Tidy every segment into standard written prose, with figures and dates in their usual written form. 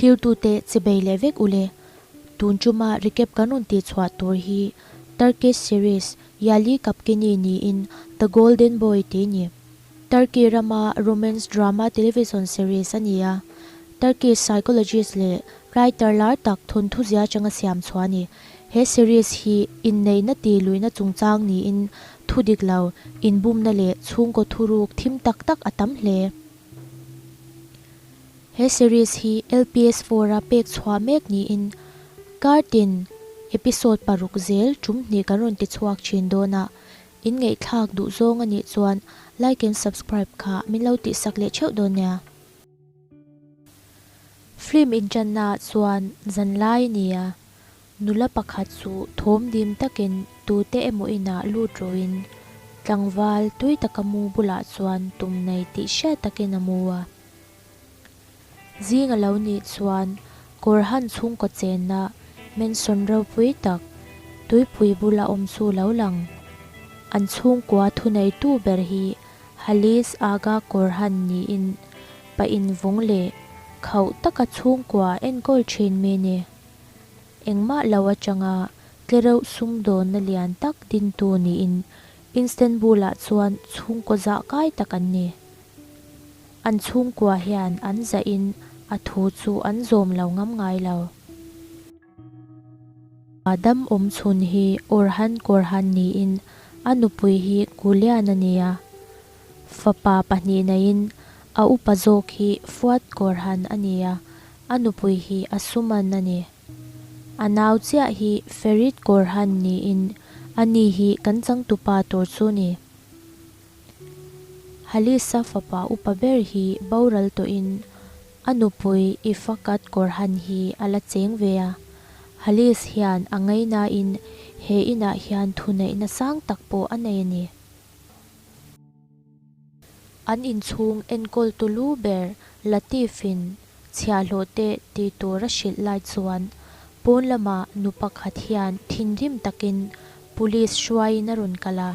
Thlirtute chibei leh vek ule. Tun tuma recap kan rawn tih chhuah tur hi Turkish series Yali Kapkini niin The Golden Boy tih ni. Turkey rama romance drama television series a ni a. Turkish psychologist leh writer lar tak thawnthu zia atanga siam chhuah a ni. He series hi inneihna tih luihna chungchang niin thu dik lo, inbumna leh chhungkaw thuruk thim tak tak a tam hle. He series hi LPS four-a pek chhuah mek niin kartin episode paruk zel tum hnih kan rawn ti chhuak thin dawn a, in ngaihthlak duh zawng a nih chuan like and subscribe kha min lo tihsak leh theuh dawn nia. Film inṭannaah chuan zanlai a ni a, nula pakhat chu thawm dim takin tute emaw inah lut rawhin tlangval tui taka mu bulah chuan tum nei tih hriat takin a mu a. Zing a lo nih chuan kawr han chhungkaw chenna mansion ropui tak tuipui bula awm chu lo lang. An chhungkua thuneitu ber hi Halis Aga Korhan niin pa invawng leh khauh taka chhungkua enkawl thin mi ni. Engmah lo atanga tlereuh sumdawnna lian tak dintu niin Istanbul-ah chuan chhungkaw zah kai tak an ni. An chhungkua hian an zahin a thu chu an zawm lo ngam ngai lo. Adam awmchhun hi Orhan Korhan niin a nupui hi Gulian a ni a. Fapa pahnih neiin a upa zawk hi Fuat Korhan a ni a, a nupui hi Asuman a ni. A nau chiah hi Ferit Korhan niin ani hi kan changtupa tur chu ni. Halisa fapa upa ber hi boral tawhin A nupui Ifakat Korhan hi a la cheng ve a, Halis hian a ngainain he inah hian thuneihna sang tak pawh a nei a ni. An inchhung enkawltu lu ber Latif-in chhiahhlawh te ti tur a hrilh lai chuan pawn lamah nu pakhat hian thinrim takin police hruaiin a rawn kal a.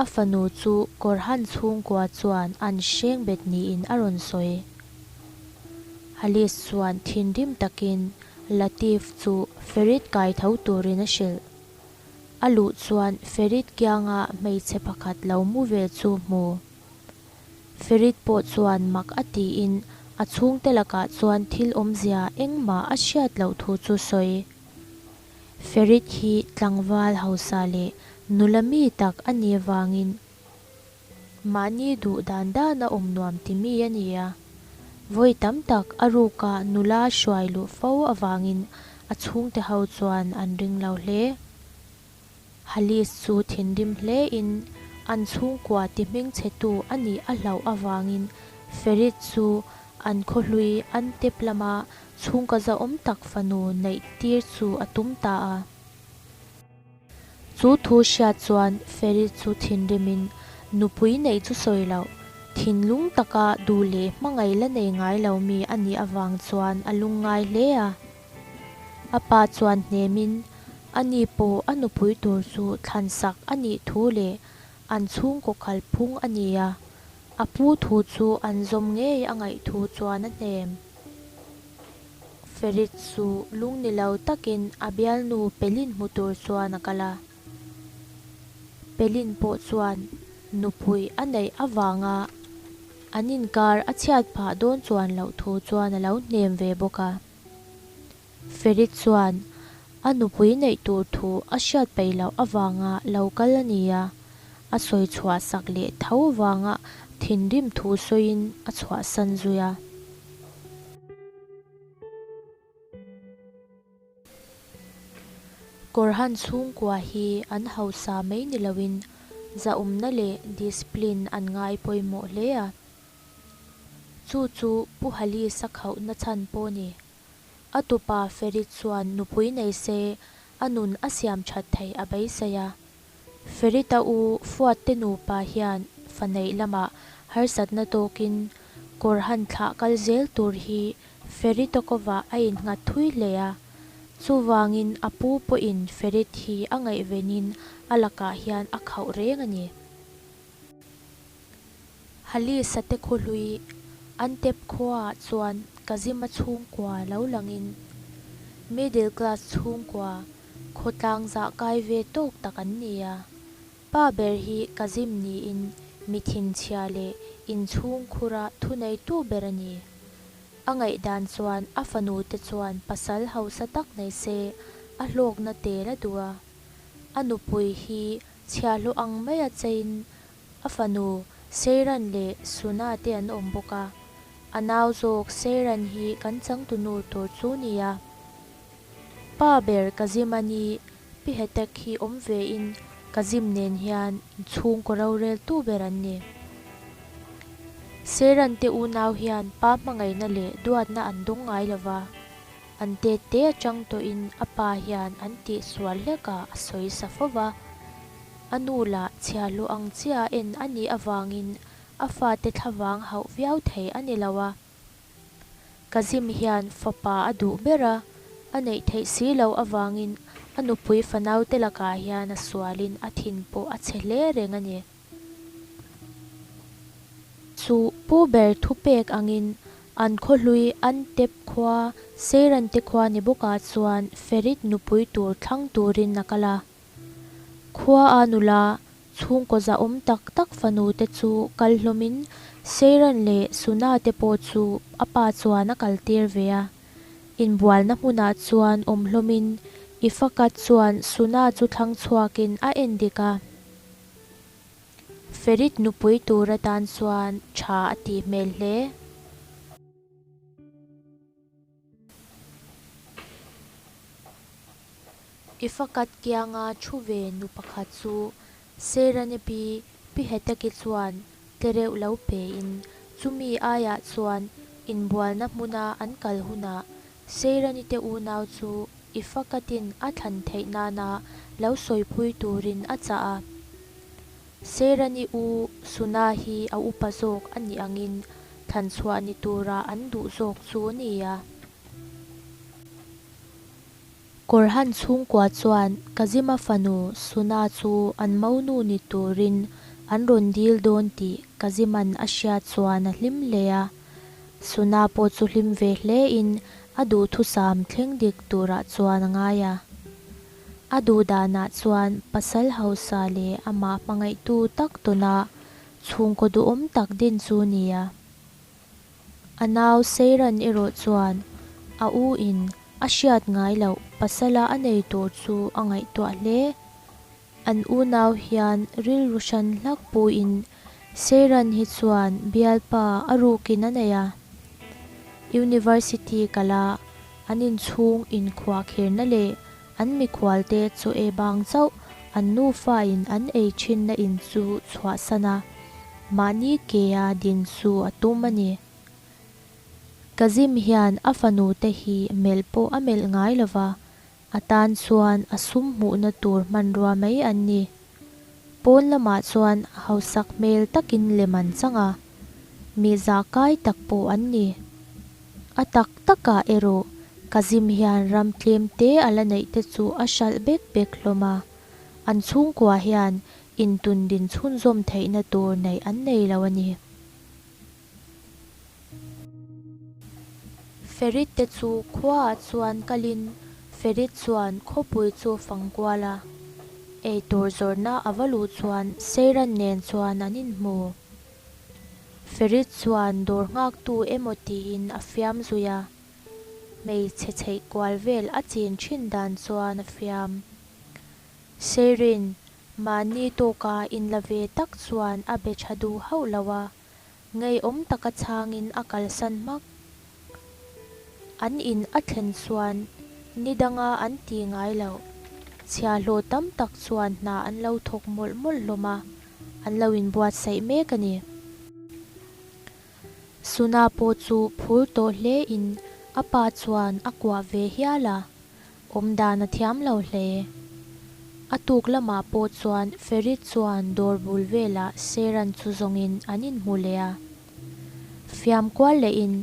A fanu chu Korhan chhungkua chuan an hreng bet niin a rawn sawi. Halis chuan thinrim takin Latif chu Ferit kai tho turin a hrilh. A luh chuan Ferit kianga hmeichhe pakhat lo mu ve chu hmu. Ferit pawh chuan mak a tiin a chhungte lakah chuan thil awmzia engmah a hriat loh thu chu sawi. Ferit hi tlangval hausa leh nula mi tak a nih avangin mahni duh dan dan a awm nuam ti mi a ni a. Vawi tam tak a ruka nula hruai luh fo avangin a chhungte ho chuan an ring lo hle. Halis chu thinrim hlein an chhungkua ti hmingchhetu a nih a hlauh avangin Ferit chu an khawhlui an tep lama Chhungkaw zahawm tak fanu neih tir chu a tum ta a. Chu thu hriat chuan Ferry chu thinrimin nupui neih chu sawi loh, thinlung taka duh leh hmangaih la nei ngai lo mi a nih avang chuan a lungngai hle a. A pa chuan hnemin ani pawh a nupui tur chu thlansak a nih thu leh an chhungkaw kalphung a ni a, a pu thu chu an zawm ngei a ngaih thu chuan a hnem. Ferit chu lung ni lo takin a bialnu Pelin hmu tur chuan a kal a. Pelin pawh chuan nupui a neih avanga an inkar a chhiat phah dawn chuan loh thu chuan a lo hnem ve bawk a. Ferit chuan a nupui neih tur thu a hriat peih loh avanga lo kal a ni a, a sawi chhuah sak leh tho vanga thinrim thu sawiin a chhuahsan zui a. Kawrhan chhungkua hi an hausa mai ni loin zahawmna leh discipline an ngai pawimawh hle a. Chu chu Pu Halisa khauhna chhan pawh ni. A tupa Ferit chuan nupui nei se a nun a siam that theih a beisei a. Ferit-a u Fuatte nupa hian fa neih lamah harsatna tawkin kawr han thlah kal zel tur hi Ferit-a kovah a innghat thui hle a. Chuvangin a pu pawhin Ferit hi a ngaihvenin a lakah hian a khauh reng a ni. Halisa te khuhlui Antep khuaah chuan Kazim-a chhungkua lo langin middle class chhungkua khawtlang zah kai ve tawk tak an ni a. Pa ber hi Kazim niin mi thinchhia leh inchhungkhura thuneitu ber a ni. A ngaihdan chuan a fanu te chuan pasal hausa tak nei se a hlawkna tel a duh a. A nupui hi chhiahhlawh ang maia chein a fanu Seiran leh Suna te an awm bawk a. A nau zawk Seiran hi kan changtunu tur chu nia. Pa ber Kazimani Pi Hetek hi awm vein Kazim nen hian inchhungkaw roreltu ber an ni. Seiran te unau hian pa hmangaihna leh duatna an dawng ngai lo va, an tet te atang tawhin a pa hian an tihsual hlekah a sawi sa fo va. A nu lah chhiahhlawh ang chiah en a nih avangin a fate thlavang hauh viau thei a ni lo a. Kazim hian fapa a duh ber a, a neih theih si loh avangin a nupui fanaute lakah hian a sualin a thin pawh a chhe hle reng a ni. Chu pu ber thupek angin an khawhlui Antep khua Seirante khua ni bawkah chuan Ferit nupui tur thlang turin a kal a. Khua a nula Chhungkaw zahawm tak tak fanu te chu kal hlawmin Seiran leh Suna te pawh chu a pa chuan a kal tir ve a. Inbualna hmunah chuan awm hlawmin Ifakat chuan Suna chu thlang chhuakin a en dik a. Ferit nupui tur atan chuan tha a tih hmel hle. I fakat kianga thu ve nu pakhat chu Seirane pi Pi Hetaki chuan tlereuh lo pein chumi aiah chuan inbualna hmuna an kal hunah Seirani te unau chu i fakatin a thlan theih nana lo sawipui turin a chah a. Seirani u Suna hi a upa zawk a nih angin thlanchhuah ni tura an duh zawk chu a ni a. Kawrhan chhungkua chuan Kazima fanu Suna chu an monu ni turin an rawn dil dawn tih Kaziman a hriat chuan a hlim hle a. Suna pawh chu hlim ve hlein a duhthusam thleng dik turah chuan a ngai a. A duh danah chuan pasal hausa leh amah hmangaihtu tak tawna chhungkaw duhawm tak din chu ni a. A nau Seiran erawh chuan a u in a hriat ngai loh pasala a nei tur chu a ngaihtuah hle. An unau hian rilru hran hlak puin Seiran hi chuan bialpa a rukin a nei a. University kala an inchhung inkhuahkhirna leh an mikhualte chaw ei bang chauh an nufa in an ei thinna in chu chhuahsan a, mahni kea din chu a tum a ni. Kazim hian a fanu te hi melh pawh a melh ngai lo va, a tan chuan a sum hmuhna tur hmanrua mai an ni. Pawn lamah chuan hausak hmel takin lem an chang a, mi zahkai tak pawh an ni. A tak takah erawh Kazim hian ram tlem te a la neih te chu a hralh bek bek hlawm a, an chhungkua hian intun din chhunzawm theihna tur neih an nei lo a ni. Ferit te chu khuaah chuan kalin Ferit chuan khawpui chu fang kual a, eitur zawrhna a va luh chuan Seiran nen chuan an inhmu. Ferit chuan dawr nghaktu emaw tiin a fiam zui a, hmeichhe chheih kual vel a chin thin dan chuan a fiam. Seirin, mahni tawka inla ve tak chuan a be tha duh hauh lo a, ngeiawm taka chhangin a kalsan hmak. An in a thlen chuan ni danga an ti ngai loh. Chhiahhlawh tam tak chuan hna an lo thawk mawlh mawlh hlawm a, an lo inbuatsaih mek a ni. Suna pawh chu phur tawh hle in a pa chuan a kuah ve hial a, awm dan a thiam lo hle. A tuk lamah pawh chuan Ferit chuan dawr bul velah Seran chu zawngin an inhmu leh a. Fiam kual lehin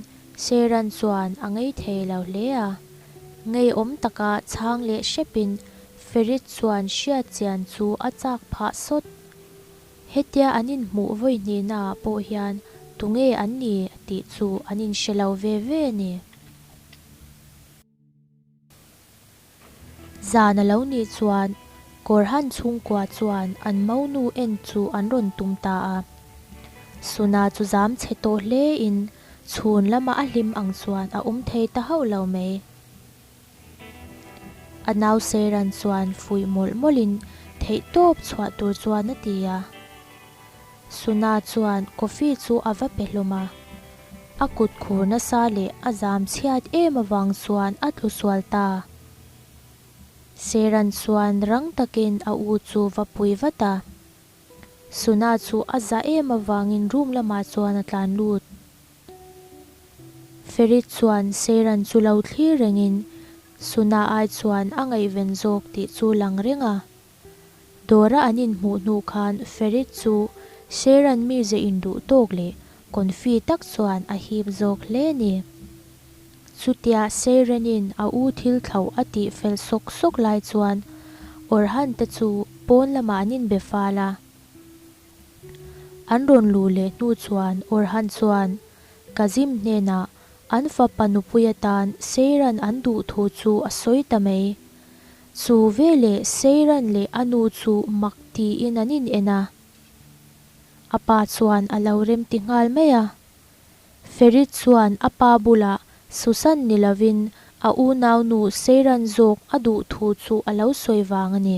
Seran chuan a ngei thei lo hle a. Ngeiawm taka chhang leh hrepin Ferit chuan hriat chian chu a chak phah sawt. Hetia an inhmuh vawi hnihnaah pawh hian tunge an ni tih chu an inhre lo ve ve a ni. Zan a lo nih chuan Kawrhan chhungkua chuan an monu en chu an rawn tum ta a. Suna chu zam chhe tawh hle in chhun lama a hlim ang chuan a awm thei ta hauh lo mai. A nau Seiran chuan fuih mawlh mawlhin theihtawp chhuah tur chuan a ti a. Suna chuan coffee chu a va pe hlawm a. A kut khur nasa leh a zam chhiat em avang chuan a tlu sual ta. Seiran chuan rang takin a u chu va pui vat a. Suna chu a za em avangin room lamah chuan a tlan lut. Ferit chuan Seiran chu lo thlir rengin Suna ai chuan a ngaihven zawk tih chu lang reng a. Dawra an inhmuh hnu khan Ferit chu Seiran mize induh tawk leh confi tak chuan a hip zawk hle a ni. Chutia Seiranin a u thil thlauh a tih fel sawk sawk lai chuan Orhan te chu pawn lamah an inbe fal a. An rawn luh leh hnu chuan Orhan chuan Kazim hnenah an fapa nupui atan Seiran an duh thu chu a sawi ta mai. Chu veleh Seiran leh a nu chu mak tiin an in en a. A pa chuan a lo remti nghal mai a. Ferit chuan a pa bulah Susan ni lovin a unaunu Seiran zawk a duh thu chu a lo sawi vang a ni.